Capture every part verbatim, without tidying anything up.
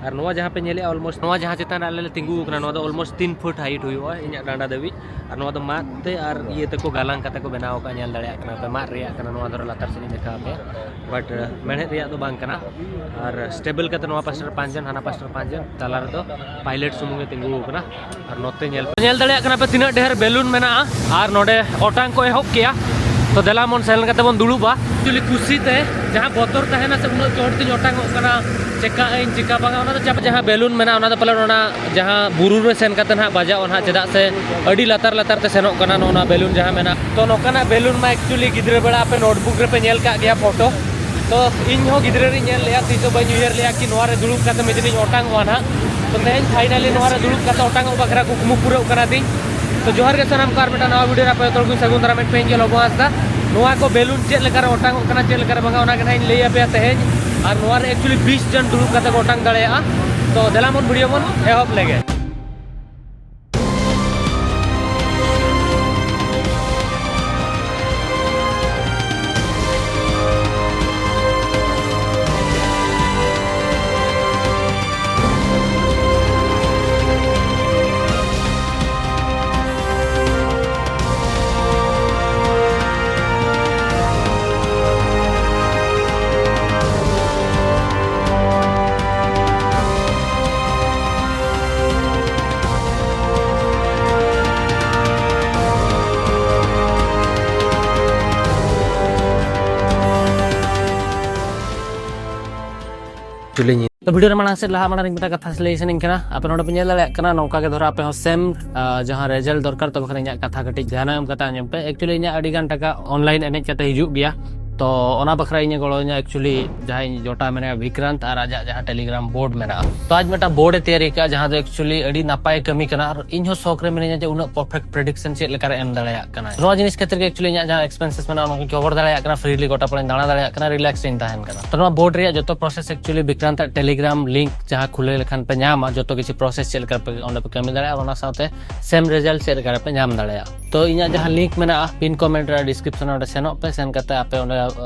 ᱟᱨ ᱱᱚᱣᱟ ᱡᱟᱦᱟᱸ ᱯᱮ ᱧᱮᱞᱮᱜᱼᱟ, almost ᱱᱚᱣᱟ ᱡᱟᱦᱟᱸ ᱪᱮᱛᱟᱱ ᱨᱮ ᱟᱞᱮ ᱞᱮ ᱛᱤᱸᱜᱩ ᱟᱠᱟᱱᱟ, ᱱᱚᱣᱟ ᱫᱚ almost ᱛᱤᱱ ᱯᱷᱩᱴ height ᱦᱩᱭᱩᱜᱼᱟ ᱤᱧᱟᱹᱜ ᱰᱟᱸᱰᱟ ᱫᱷᱟᱹᱵᱤᱡ᱾ ᱟᱨ ᱱᱚᱣᱟ ᱫᱚ ᱢᱟᱫ ᱛᱮ ᱟᱨ ᱤᱭᱟᱹ ᱛᱮᱠᱚ ᱜᱟᱞᱟᱝ ᱠᱟᱛᱮ ᱠᱚ ᱵᱮᱱᱟᱣ ᱟᱠᱟᱫᱼᱟ, ᱧᱮᱞ ᱫᱟᱲᱮᱭᱟᱜ ᱠᱟᱱᱟ ᱯᱮ, ᱢᱟᱫ ᱨᱮᱭᱟᱜ ᱠᱟᱱᱟ᱾ ᱱᱚᱣᱟ ᱫᱷᱚᱨᱮ ᱞᱟᱛᱟᱨ ᱥᱮᱫ ᱤᱧ ᱫᱮᱠᱷᱟᱣ ᱟᱯᱮᱭᱟ, but ᱢᱮᱬᱦᱮᱫ ᱨᱮᱭᱟᱜ ᱫᱚ ᱵᱟᱝ ᱠᱟᱱᱟ᱾ ᱟᱨ stable ᱠᱟᱛᱮ ᱱᱚᱣᱟ ᱯᱟᱥᱴᱟ ᱨᱮ ᱯᱟᱸᱪ ᱡᱚᱱ, ᱦᱟᱱᱟ ᱯᱟᱥᱴᱟ ᱨᱮ ᱯᱟᱸᱪ ᱡᱚᱱ, ᱛᱟᱞᱟ ᱨᱮᱫᱚ pilot ᱥᱩᱢᱩᱝ ᱜᱮ ᱛᱤᱸᱜᱩ ᱟᱠᱟᱱᱟ᱾ ᱟᱨ ᱱᱚᱛᱮ ᱧᱮᱞ ᱯᱮ, ᱧᱮᱞ ᱫᱟᱲᱮᱭᱟᱜ ᱠᱟᱱᱟ ᱯᱮ ᱛᱤᱱᱟᱹᱜ ᱰᱷᱮᱨ balloon ᱢᱮᱱᱟᱜᱼᱟ᱾ ᱟᱨ ᱱᱚᱰᱮ ᱚᱴᱟᱝ ᱠᱚ ᱮᱦᱚᱵ ᱠᱮᱜᱼᱟ᱾ ᱛᱚ ᱫᱮᱞᱟ ᱢᱚᱱ ᱥᱮᱱ ᱠᱟᱛᱮ ᱵᱚᱱ ᱫᱩᱲᱩᱵᱼᱟ᱾ Actually ᱠᱩᱥᱤ ᱛᱮ ᱡᱟᱦᱟᱸ ᱵᱚᱛᱚᱨ ᱛᱟᱦᱮᱱᱟ ᱥᱮ, ᱩᱱᱟᱹᱜ ᱪᱚᱴ ᱛᱤᱧ ᱚᱴᱟᱝᱚᱜ ᱠᱟᱱᱟ, ᱪᱮᱠᱟᱜ ᱟᱹᱧ ᱪᱮᱠᱟ ᱵᱟᱝᱟ, ᱚᱱᱟ ᱫᱚ ᱪᱟᱯ᱾ ᱡᱟᱦᱟᱸ balloon ᱢᱮᱱᱟᱜᱼᱟ, ᱚᱱᱟ ᱫᱚ ᱯᱟᱞᱮᱱ ᱚᱱᱟ ᱡᱟᱦᱟᱸ ᱵᱩᱨᱩ ᱨᱮ ᱥᱮᱱ ᱠᱟᱛᱮ ᱱᱟᱦᱟᱜ ᱵᱟᱡᱟᱣᱟ ᱱᱟᱦᱟᱜ, ᱪᱮᱫᱟᱜ ᱥᱮ ᱟᱹᱰᱤ ᱞᱟᱛᱟᱨ ᱞᱟᱛᱟᱨ ᱛᱮ ᱥᱮᱱᱚᱜ ᱠᱟᱱᱟ ᱱᱚᱜᱼᱚ ᱱᱚᱣᱟ balloon ᱡᱟᱦᱟᱸ ᱢᱮᱱᱟᱜᱼᱟ᱾ ᱛᱚ ᱱᱚᱝᱠᱟᱱᱟᱜ balloon ᱢᱟ actually ᱜᱤᱫᱽᱨᱟᱹ ᱵᱮᱲᱟ ᱟᱯᱮ notebook ᱨᱮᱯᱮ ᱧᱮᱞ ᱠᱟᱜ ᱜᱮᱭᱟ photo᱾ ᱛᱚ ᱤᱧ ᱦᱚᱸ ᱜᱤᱫᱽᱨᱟᱹ ᱨᱤᱧ ᱧᱮᱞ ᱞᱮᱜᱼᱟ, ᱛᱤᱥ ᱦᱚᱸ ᱵᱟᱹᱧ ᱩᱭᱦᱟᱹᱨ ᱞᱮᱜᱼᱟ ᱠᱤ ᱱᱚᱣᱟ ᱨᱮ ᱫᱩᱲᱩᱵ ᱠᱟᱛᱮ ᱢᱤᱫ ᱫᱤᱱᱤᱧ ᱚᱴᱟᱝᱚᱜᱼᱟ ᱱᱟᱦᱟᱜ᱾ ᱛᱚ ᱛᱮᱦᱮᱧ finally ᱱᱚᱣᱟ ᱨᱮ ᱫᱩᱲᱩᱵ ᱠᱟᱛᱮ ᱚᱴᱟᱝᱚᱜ ᱵᱟᱠᱷᱨᱟ ᱠᱩᱠᱢᱩ ᱯᱩᱨᱟᱹᱜ ᱠᱟᱱᱟ ᱛᱤᱧ᱾ ᱛᱚ ᱡᱚᱦᱟᱨ ᱜᱮ ᱥᱟᱱᱟᱢ ᱠᱚ, ᱟᱨ ᱢᱤᱫᱴᱟᱝ ᱱᱟᱣᱟ video ᱨᱮ ᱟᱯᱮ ᱡᱚᱛᱚ ᱦᱚᱲ ᱠᱚᱧ ᱥᱟᱹᱜᱩᱱ ᱫᱟᱨᱟᱢᱮᱫ ᱯᱮ, ᱤᱧ ᱜᱮ ᱞᱚᱵᱚ ᱦᱟᱸᱥᱫᱟ᱾ ᱱᱚᱣᱟ ᱠᱚ balloon ᱪᱮᱫ ᱞᱮᱠᱟ ᱨᱮ ᱚᱴᱟᱝᱚᱜ ᱠᱟᱱᱟ, ᱪᱮᱫ ᱞᱮᱠᱟ ᱨᱮ ᱵᱟᱝᱟ, ᱚᱱᱟ ᱜᱮ ᱱᱟᱦᱟᱜ ᱤᱧ ᱞᱟᱹᱭ ᱟᱯᱮᱭᱟ ᱛᱮᱦᱮᱧ᱾ ᱟᱨ ᱱᱚᱣᱟ ᱨᱮ actually ᱵᱤᱥ ᱡᱚᱱ ᱫᱩᱲᱩᱵ ᱠᱟᱛᱮ ᱠᱚ ᱚᱴᱟᱝ ᱫᱟᱲᱮᱭᱟᱜᱼᱟ᱾ ᱛᱚ ᱫᱮᱞᱟ ᱵᱚᱱ video ᱵᱚᱱ ᱮᱦᱚᱵ ᱞᱮᱜᱮ᱾ ᱛᱚ video ᱨᱮ ᱢᱟᱲᱟᱝ ᱥᱮᱫ ᱞᱟᱦᱟ ᱢᱟᱲᱟᱝ ᱨᱮ ᱢᱤᱫᱴᱟᱝ ᱠᱟᱛᱷᱟ ᱞᱟᱹᱭ ᱥᱟᱱᱟᱧ ᱠᱟᱱᱟ᱾ ᱟᱯᱮ ᱱᱚᱰᱮ ᱯᱮ ᱧᱮᱞ ᱫᱟᱲᱮᱭᱟᱜ ᱠᱟᱱᱟ, ᱱᱚᱝᱠᱟ ᱜᱮ ᱫᱷᱚᱨᱟ ᱟᱯᱮ ᱦᱚᱸ same, ᱟ, ᱡᱟᱦᱟᱸ result ᱫᱚᱨᱠᱟᱨ, ᱛᱚᱵᱮ ᱠᱷᱟᱱ ᱤᱧᱟᱹᱜ ᱠᱟᱛᱷᱟ ᱠᱟᱹᱴᱤᱡ ᱫᱷᱮᱭᱟᱱ ᱮᱢ ᱠᱟᱛᱮ ᱟᱸᱡᱚᱢ ᱯᱮ᱾ Actually ᱤᱧᱟᱹᱜ ᱟᱹᱰᱤ ᱜᱟᱱ ᱴᱟᱠᱟ online ᱮᱱᱮᱡ ᱠᱟᱛᱮ ᱦᱤᱡᱩᱜ ᱜᱮᱭᱟ᱾ ᱛᱚ ᱚᱱᱟ ᱵᱟᱠᱷᱨᱟ ᱤᱧᱮ ᱜᱚᱲᱚ ᱤᱧᱟ actually ᱡᱟᱦᱟᱸᱭ ᱤᱧ ᱡᱚᱴᱟ ᱢᱮᱱᱟᱭᱟ ᱵᱤᱠᱨᱟᱱᱛ, ᱟᱨ ᱟᱡᱟᱜ ᱡᱟᱦᱟᱸ Telegram board ᱢᱮᱱᱟᱜᱼᱟ, ᱛᱚ ᱟᱡ ᱢᱤᱫᱴᱟᱝ board ᱮ ᱛᱮᱭᱟᱨ ᱟᱠᱟᱫᱼᱟ, ᱡᱟᱦᱟᱸ ᱫᱚ actually ᱟᱹᱰᱤ ᱱᱟᱯᱟᱭ ᱠᱟᱹᱢᱤ ᱠᱟᱱᱟ᱾ ᱟᱨ ᱤᱧ ᱦᱚᱸ ᱥᱚᱠ ᱨᱮ ᱢᱤᱱᱟᱹᱧᱟ ᱡᱮ ᱩᱱᱟᱹᱜ perfect prediction ᱪᱮᱫ ᱞᱮᱠᱟ ᱨᱮ ᱮᱢ ᱫᱟᱲᱮᱭᱟᱜ ᱠᱟᱱᱟ᱾ ᱱᱚᱣᱟ ᱡᱤᱱᱤᱥ ᱠᱷᱟᱹᱛᱤᱨ ᱜᱮ actually ᱤᱧᱟᱹᱜ ᱡᱟᱦᱟᱸ expenses ᱢᱮᱱᱟᱜᱼᱟ, ᱚᱱᱟ ᱠᱚᱧ cover ᱫᱟᱲᱮᱭᱟᱜ ᱠᱟᱱᱟ, freely ᱜᱚᱴᱟ ᱯᱟᱲᱟᱧ ᱫᱟᱬᱟ ᱫᱟᱲᱮᱭᱟᱜ ᱠᱟᱱᱟ, relax ᱨᱤᱧ ᱛᱟᱦᱮᱱ ᱠᱟᱱᱟ᱾ ᱛᱚ ᱱᱚᱣᱟ board ᱨᱮᱭᱟᱜ ᱡᱚᱛᱚ process actually ᱵᱤᱠᱨᱟᱱᱛ ᱟᱜ Telegram link ᱡᱟᱦᱟᱸ ᱠᱷᱩᱞᱟᱹᱣ ᱞᱮᱠᱷᱟᱱ ᱯᱮ ᱧᱟᱢᱟ, ᱡᱚᱛᱚ ᱠᱤᱪᱷᱩ process ᱪᱮᱫ ᱞᱮᱠᱟ ᱯᱮ, ᱚᱸᱰᱮ ᱯᱮ ᱠᱟᱹᱢᱤ ᱫᱟᱲᱮᱭᱟᱜᱼᱟ, ᱟᱨ ᱚᱱᱟ ᱥᱟᱶᱛᱮ same result ᱪᱮᱫ ᱞᱮᱠᱟ ᱨᱮᱯᱮ ᱧᱟᱢ ᱫᱟᱲᱮᱭᱟᱜᱼᱟ᱾ ᱛᱚ ᱤᱧᱟᱹᱜ ᱡᱟᱦᱟᱸ link ᱢᱮᱱᱟᱜᱼᱟ pin comment ᱨᱮ, description ᱨᱮ, ᱚᱸᱰᱮ ᱥᱮᱱᱚᱜ ᱯᱮ, ᱥᱮᱱ ᱠᱟᱛᱮ ᱟᱯᱮ ᱚᱸᱰᱮ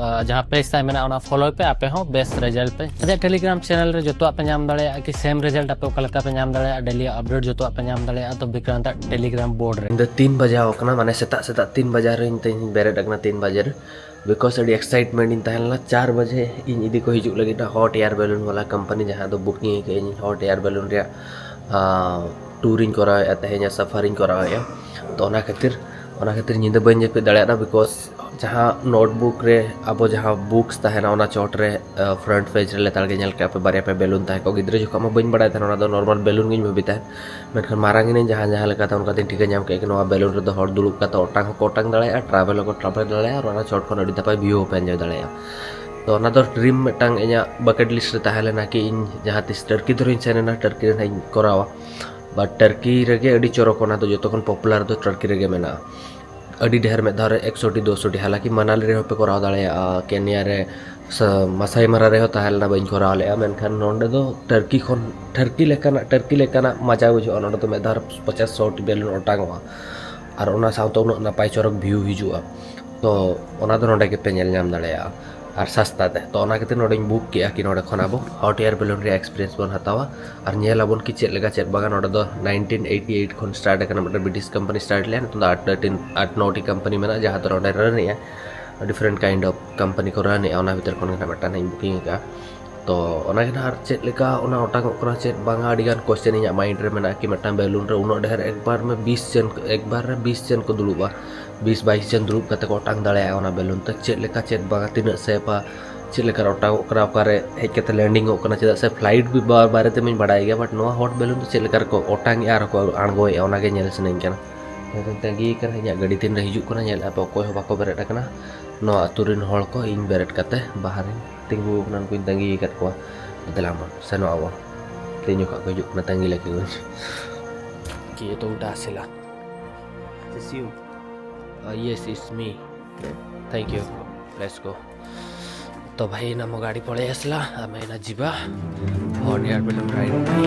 ᱡᱟᱦᱟᱸ ᱯᱮᱡᱽ ᱛᱟᱭ ᱢᱮᱱᱟᱜᱼᱟ, ᱚᱱᱟ ᱯᱷᱚᱞᱳᱭ ᱯᱮ, ᱟᱯᱮ ᱦᱚᱸ ᱵᱮᱥ ᱨᱮᱡᱟᱞᱴ ᱯᱮ᱾ ᱟᱡᱟᱜ ᱴᱮᱞᱤᱜᱨᱟᱢ ᱪᱮᱱᱮᱞ ᱨᱮ ᱡᱚᱛᱚᱣᱟᱜ ᱯᱮ ᱧᱟᱢ ᱫᱟᱲᱮᱭᱟᱜᱼᱟ, ᱠᱤ ᱥᱮᱢ ᱨᱮᱡᱟᱞᱴ ᱟᱯᱮ ᱚᱠᱟ ᱞᱮᱠᱟ ᱯᱮ ᱧᱟᱢ ᱫᱟᱲᱮᱭᱟᱜᱼᱟ, ᱰᱮᱞᱤ ᱟᱯᱰᱮᱴ ᱡᱚᱛᱚᱣᱟᱜ ᱯᱮ ᱧᱟᱢ ᱫᱟᱲᱮᱭᱟᱜᱼᱟ᱾ ᱛᱚ ᱵᱤᱠᱨᱟᱱᱛ ᱟᱜ ᱴᱮᱞᱤᱜᱨᱟᱢ ᱵᱳᱨᱰ ᱨᱮ᱾ ᱤᱧ ᱫᱚ ᱛᱤᱱ ᱵᱟᱡᱟᱣ ᱟᱠᱟᱱᱟ, ᱢᱟᱱᱮ ᱥᱮᱛᱟᱜ ᱥᱮᱛᱟᱜ ᱛᱤᱱ ᱵᱟᱡᱟᱣ ᱨᱮ ᱤᱧ ᱛᱮᱦᱮᱧ ᱵᱮᱨᱮᱫ ᱟᱠᱟᱱᱟ, ᱛᱤᱱ ᱵᱟᱡᱮ ᱨᱮ, ᱵᱤᱠᱚᱡᱽ ᱟᱹᱰᱤ ᱮᱠᱥᱟᱭᱤᱴᱢᱮᱱᱴ ᱤᱧ ᱛᱟᱦᱮᱸ ᱞᱮᱱᱟ᱾ ᱪᱟᱨ ᱵᱟᱡᱮ ᱤᱧ ᱤᱫᱤ ᱠᱚ ᱦᱤᱡᱩᱜ ᱞᱟᱹᱜᱤᱫ ᱦᱚᱴ ᱮᱭᱟᱨ ᱵᱮᱞᱩᱱ ᱵᱟᱞᱟ ᱠᱳᱢᱯᱟᱱᱤ, ᱡᱟᱦᱟᱸ ᱫᱚ ᱵᱩᱠᱤᱝ ᱟᱠᱟᱫ ᱤᱧ ᱦᱚᱴ ᱮᱭᱟᱨ ᱵᱮᱞᱩᱱ ᱨᱮᱭᱟᱜ ᱴᱩᱨ ᱤᱧ ᱠᱚᱨᱟᱣᱮᱫᱼᱟ, ᱛᱮᱦᱮᱧᱟᱜ ᱥᱟᱯᱷᱟᱨ ᱤᱧ ᱠᱚᱨᱟᱣᱮᱫᱼᱟ᱾ ᱛᱚ ᱚᱱᱟ ᱠᱷᱟᱹᱛᱤᱨ, ᱚᱱᱟ ᱠᱷᱟᱹᱛᱤᱨ ᱧᱤᱫᱟᱹ ᱵᱟᱹᱧ ᱡᱟᱹᱯᱤᱫ ᱫᱟᱲᱮᱭᱟᱫᱟ, ᱵᱤᱠᱚᱡᱽ ᱡᱟᱦᱟᱸ ᱱᱳᱴᱵᱩᱠ ᱨᱮ ᱟᱵᱚ ᱡᱟᱦᱟᱸ ᱵᱩᱠᱥ ᱛᱟᱦᱮᱱᱟ, ᱚᱱᱟ ᱪᱚᱴ ᱨᱮ ᱯᱷᱨᱚᱱᱴ ᱯᱮᱡᱽ ᱨᱮ ᱞᱮᱛᱟᱲ ᱜᱮ ᱧᱮᱞ ᱠᱮᱜᱼᱟ ᱯᱮ, ᱵᱟᱨᱭᱟ ᱯᱮ ᱵᱮᱞᱩᱱ ᱛᱟᱦᱮᱸ ᱠᱚᱜ᱾ ᱜᱤᱫᱽᱨᱟᱹ ᱡᱚᱠᱷᱚᱱ ᱢᱟ ᱵᱟᱹᱧ ᱵᱟᱲᱟᱭ ᱛᱟᱦᱮᱱᱟ, ᱚᱱᱟ ᱫᱚ ᱱᱚᱨᱢᱟᱞ ᱵᱮᱞᱩᱱ ᱜᱤᱧ ᱵᱷᱟᱹᱵᱤ ᱛᱟᱦᱮᱸᱫ᱾ ᱢᱮᱱᱠᱷᱟᱱ ᱢᱟᱨᱟᱝ ᱮᱱᱟᱹᱧ, ᱡᱟᱦᱟᱸ ᱡᱟᱦᱟᱸ ᱞᱮᱠᱟᱛᱮ ᱚᱱᱠᱟᱛᱮᱧ ᱴᱷᱤᱠᱟᱹ ᱧᱟᱢ ᱠᱮᱜᱼᱟ ᱠᱤ ᱱᱚᱣᱟ ᱵᱮᱞᱩᱱ ᱨᱮᱫᱚ ᱦᱚᱲ ᱫᱩᱲᱩᱵ ᱠᱟᱛᱮ ᱚᱴᱟᱝ ᱦᱚᱸᱠᱚ ᱚᱴᱟᱝ ᱫᱟᱲᱮᱭᱟᱜᱼᱟ, ᱴᱨᱟᱵᱷᱮᱞ ᱦᱚᱸᱠᱚ ᱴᱨᱟᱵᱷᱮᱞ ᱫᱟᱲᱮᱭᱟᱜᱼᱟ, ᱟᱨ ᱚᱱᱟ ᱪᱚᱴ ᱠᱷᱚᱱ ᱟᱹᱰᱤ ᱱᱟᱯᱟᱭ ᱵᱷᱤᱭᱩ ᱦᱚᱸᱯᱮ ᱮᱱᱡᱚᱭ ᱫᱟᱲᱮᱭᱟᱜᱼᱟ᱾ ᱛᱚ ᱚᱱᱟ ᱫᱚ ᱰᱨᱤᱢ ᱢᱤᱫᱴᱟᱝ ᱤᱧᱟᱹᱜ ᱵᱟᱠᱮᱴ ᱞᱤᱥᱴ ᱨᱮ ᱛᱟᱦᱮᱸ ᱞᱮᱱᱟ ᱠᱤ ᱤᱧ ᱡᱟᱦᱟᱸ ᱛᱤᱥ ᱴᱟᱨᱠᱤ ᱫᱷᱚᱨᱮᱧ ᱥᱮᱱ ᱮᱱᱟ, ᱴᱟᱨᱠᱤ ᱨᱮ ᱱᱟᱦᱟᱜ ᱤᱧ ᱠᱚᱨᱟᱣᱟ᱾ ᱵᱟ ᱴᱟᱨᱠᱤ ᱨᱮᱜᱮ ᱟᱹᱰᱤ ᱪᱚᱨᱚᱠ, ᱚᱱᱟ ᱫᱚ ᱡᱚᱛᱚ ᱠᱷᱚᱱ ᱯᱚᱯᱩᱞᱟᱨ ᱫᱚ ᱴᱟᱨᱠᱤ ᱨᱮᱜᱮ ᱢᱮᱱᱟᱜᱼᱟ᱾ ᱟᱹᱰᱤ ᱰᱷᱮᱨ ᱢᱤᱫ ᱫᱷᱟᱣ ᱨᱮ ᱮᱠᱥᱚ ᱴᱤ, ᱫᱩᱥᱚ ᱴᱤ, ᱦᱟᱞᱟᱠᱤ ᱢᱟᱱᱟᱞᱤ ᱨᱮᱦᱚᱸ ᱯᱮ ᱠᱚᱨᱟᱣ ᱫᱟᱲᱮᱭᱟᱜᱼᱟ, ᱠᱮᱱᱤᱭᱟ ᱨᱮ, ᱥᱟ-, ᱢᱟᱥᱟᱭ ᱢᱟᱨᱟ ᱨᱮᱦᱚᱸ ᱛᱟᱦᱮᱸ ᱞᱮᱱᱟ, ᱵᱟᱹᱧ ᱠᱚᱨᱟᱣ ᱞᱮᱜᱼᱟ᱾ ᱢᱮᱱᱠᱷᱟᱱ ᱱᱚᱸᱰᱮ ᱫᱚ ᱴᱟᱨᱠᱤ ᱠᱷᱚᱱ, ᱴᱟᱨᱠᱤ ᱞᱮᱠᱟᱱᱟᱜ, ᱴᱟᱨᱠᱤ ᱞᱮᱠᱟᱱᱟᱜ ᱢᱟᱡᱟ ᱵᱩᱡᱷᱟᱹᱜᱼᱟ᱾ ᱱᱚᱸᱰᱮ ᱫᱚ ᱢᱤᱫ ᱫᱷᱟᱣ ᱨᱮ ᱯᱚᱪᱟᱥ ᱥᱚ ᱴᱤ ᱵᱮᱞᱩᱱ ᱚᱴᱟᱝᱚᱜᱼᱟ, ᱟᱨ ᱚᱱᱟ ᱥᱟᱶᱛᱮ ᱩᱱᱟᱹᱜ ᱱᱟᱯᱟᱭ ᱪᱚᱨᱚᱠ ᱵᱷᱤᱭᱩ ᱦᱤᱡᱩᱜᱼᱟ᱾ ᱛᱚ ᱚᱱᱟ ᱫᱚ ᱱᱚᱸᱰᱮ ᱜᱮᱯᱮ ᱧᱮᱞ ᱧᱟᱢ ᱫᱟᱲᱮᱭᱟᱜᱼᱟ, ᱟᱨ ᱥᱟᱥᱛᱟ ᱛᱮ᱾ ᱛᱚ ᱚᱱᱟ ᱠᱷᱟᱹᱛᱤᱨ ᱱᱚᱸᱰᱮᱧ ᱵᱩᱠ ᱠᱮᱜᱼᱟ ᱠᱤ ᱱᱚᱸᱰᱮ ᱠᱷᱚᱱ ᱟᱵᱚ ᱦᱚᱴ ᱮᱭᱟᱨ ᱵᱮᱞᱩᱱ ᱨᱮᱭᱟᱜ ᱮᱠᱥᱯᱤᱨᱤᱭᱮᱱᱥ ᱵᱚᱱ ᱦᱟᱛᱟᱣᱟ, ᱟᱨ ᱧᱮᱞ ᱟᱵᱚᱱ ᱠᱤ ᱪᱮᱫ ᱞᱮᱠᱟ ᱪᱮᱫ ᱵᱟᱝᱟ᱾ ᱱᱚᱸᱰᱮ ᱫᱚ ᱱᱟᱭᱤᱱᱴᱤᱱ ᱮᱭᱤᱴᱤ ᱮᱭᱤᱴ ᱠᱷᱚᱱ ᱥᱴᱟᱨᱴ ᱟᱠᱟᱱᱟ, ᱢᱤᱫᱴᱮᱱ ᱵᱨᱤᱴᱤᱥ ᱠᱳᱢᱯᱟᱱᱤ ᱥᱴᱟᱨᱴ ᱞᱮᱜᱼᱟ᱾ ᱱᱤᱛᱚᱝ ᱫᱚ ᱟᱴ, ᱟᱴ, ᱟᱴ ᱱᱚᱴᱤ ᱠᱳᱢᱯᱟᱱᱤ ᱢᱮᱱᱟᱜᱼᱟ, ᱡᱟᱦᱟᱸ ᱫᱚ ᱱᱚᱸᱰᱮ ᱨᱟᱱ ᱮᱜᱼᱟ, ᱰᱤᱯᱷᱟᱨᱮᱱᱴ ᱠᱟᱭᱤᱱᱰ ᱚᱯᱷ ᱠᱳᱢᱯᱟᱱᱤ ᱠᱚ ᱨᱟᱱ ᱮᱜᱼᱟ᱾ ᱚᱱᱟ ᱵᱷᱤᱛᱤᱨ ᱠᱷᱚᱱ ᱜᱮ ᱱᱟᱜ ᱢᱤᱫᱴᱟᱝ ᱤᱧ ᱵᱩᱠᱤᱝ ᱟᱠᱟᱫᱼᱟ᱾ ᱛᱚ ᱚᱱᱟ ᱜᱮ ᱱᱟᱜ ᱟᱨ ᱪᱮᱫ ᱞᱮᱠᱟ ᱚᱱᱟ ᱚᱴᱟᱝᱚᱜ ᱠᱟᱱᱟ ᱪᱮᱫ ᱵᱟᱝᱟ, ᱟᱹᱰᱤ ᱜᱟᱱ ᱠᱚᱥᱪᱮᱱ ᱤᱧᱟᱹᱜ ᱢᱟᱭᱤᱱᱰ ᱨᱮ ᱢᱮᱱᱟᱜᱼᱟ ᱠᱤ ᱢᱤᱫᱴᱟᱝ ᱵᱮᱞᱩᱱ ᱨᱮ ᱩᱱᱟᱹᱜ ᱰᱷᱮᱨ ᱮᱠᱵᱟᱨ ᱢᱮ ᱵᱤᱥ ᱡᱚᱱ, ᱮᱠᱵᱟᱨ ᱨᱮ ᱵᱤᱥ ᱡᱚᱱ ᱠᱚ ᱫᱩᱲᱩᱵᱼᱟ, ᱵᱤᱥ ᱵᱟᱭᱤᱥ ᱡᱚᱱ ᱫᱩᱲᱩᱵ ᱠᱟᱛᱮ ᱠᱚ ᱚᱴᱟᱝ ᱫᱟᱲᱮᱭᱟᱜᱼᱟ ᱚᱱᱟ ᱵᱮᱞᱩᱱ ᱛᱮ᱾ ᱪᱮᱫ ᱞᱮᱠᱟ ᱪᱮᱫ ᱵᱟᱝᱟ, ᱛᱤᱱᱟᱹᱜ ᱥᱮᱯᱟ, ᱪᱮᱫ ᱞᱮᱠᱟ ᱚᱴᱟᱝᱚᱜ ᱠᱟᱱᱟ, ᱚᱠᱟᱨᱮ ᱦᱮᱡ ᱠᱟᱛᱮ ᱞᱮᱱᱰᱤᱝᱚᱜ ᱠᱟᱱᱟ, ᱪᱮᱫᱟᱜ ᱥᱮ ᱯᱷᱞᱟᱭᱤᱴ ᱵᱟ-, ᱵᱟᱨᱮ ᱛᱮᱢᱟᱧ ᱵᱟᱲᱟᱭ ᱜᱮᱭᱟ, ᱵᱟᱴ ᱱᱚᱣᱟ ᱦᱚᱴ ᱵᱮᱞᱩᱱ ᱫᱚ ᱪᱮᱫ ᱞᱮᱠᱟ ᱨᱮᱠᱚ ᱚᱴᱟᱝᱮᱜᱼᱟ ᱟᱨ ᱠᱚ ᱟᱬᱜᱚᱭᱮᱜᱼᱟ, ᱚᱱᱟᱜᱮ ᱧᱮᱞ ᱥᱟᱱᱟᱧ ᱠᱟᱱᱟ᱾ ᱚᱱᱟᱛᱮᱧ ᱛᱟᱺᱜᱤ ᱠᱟᱱᱟ, ᱤᱧᱟᱹᱜ ᱜᱟᱹᱰᱤ ᱛᱤᱱᱨᱮ ᱦᱤᱡᱩᱜ ᱠᱟᱱᱟ ᱧᱮᱞᱮᱜᱼᱟ ᱯᱮ, ᱚᱠᱚᱭ ᱦᱚᱸ ᱵᱟᱠᱚ ᱵᱮᱨᱮᱫ ᱟᱠᱟᱱᱟ᱾ ᱱᱚᱣᱟ ᱟᱹᱛᱩ ᱨᱮᱱ ᱦᱚᱲ ᱠᱚ ᱤᱧ ᱵᱮᱨᱮᱫ ᱠᱟᱛᱮ ᱵᱟᱦᱨᱮᱧ ᱛᱤᱸᱜᱩ ᱟᱠᱟᱱᱟ, ᱩᱱᱠᱩᱧ ᱛᱟᱺᱜᱤ ᱟᱠᱟᱫ ᱠᱚᱣᱟ᱾ ᱫᱮᱞᱟ ᱢᱟ, ᱥᱮᱱᱚᱜ ᱟᱵᱚᱱ᱾ ᱛᱮᱦᱮᱧ ᱡᱚᱠᱷᱚᱱ ᱠᱚ ᱦᱤᱡᱩᱜ ᱠᱟᱱᱟ, ᱛᱟᱺᱜᱤ ᱞᱟᱹᱜᱤᱫ ᱵᱚᱱ᱾ ᱠᱤ ᱛᱚ ᱩᱰᱟ ᱥᱮᱞᱟ᱾ Is this you? Uh, yes, it's me. Thank you. Let's go. ତ ଭାଇ, ଏଇନା ମୋ ଗାଡ଼ି ପଳେଇ ଆସିଲା, ଆମେ ଏଇନା ଯିବା ହଟ୍ ଏୟାର ବେଲୁନ୍ ରାଇଡ୍ ପାଇଁ।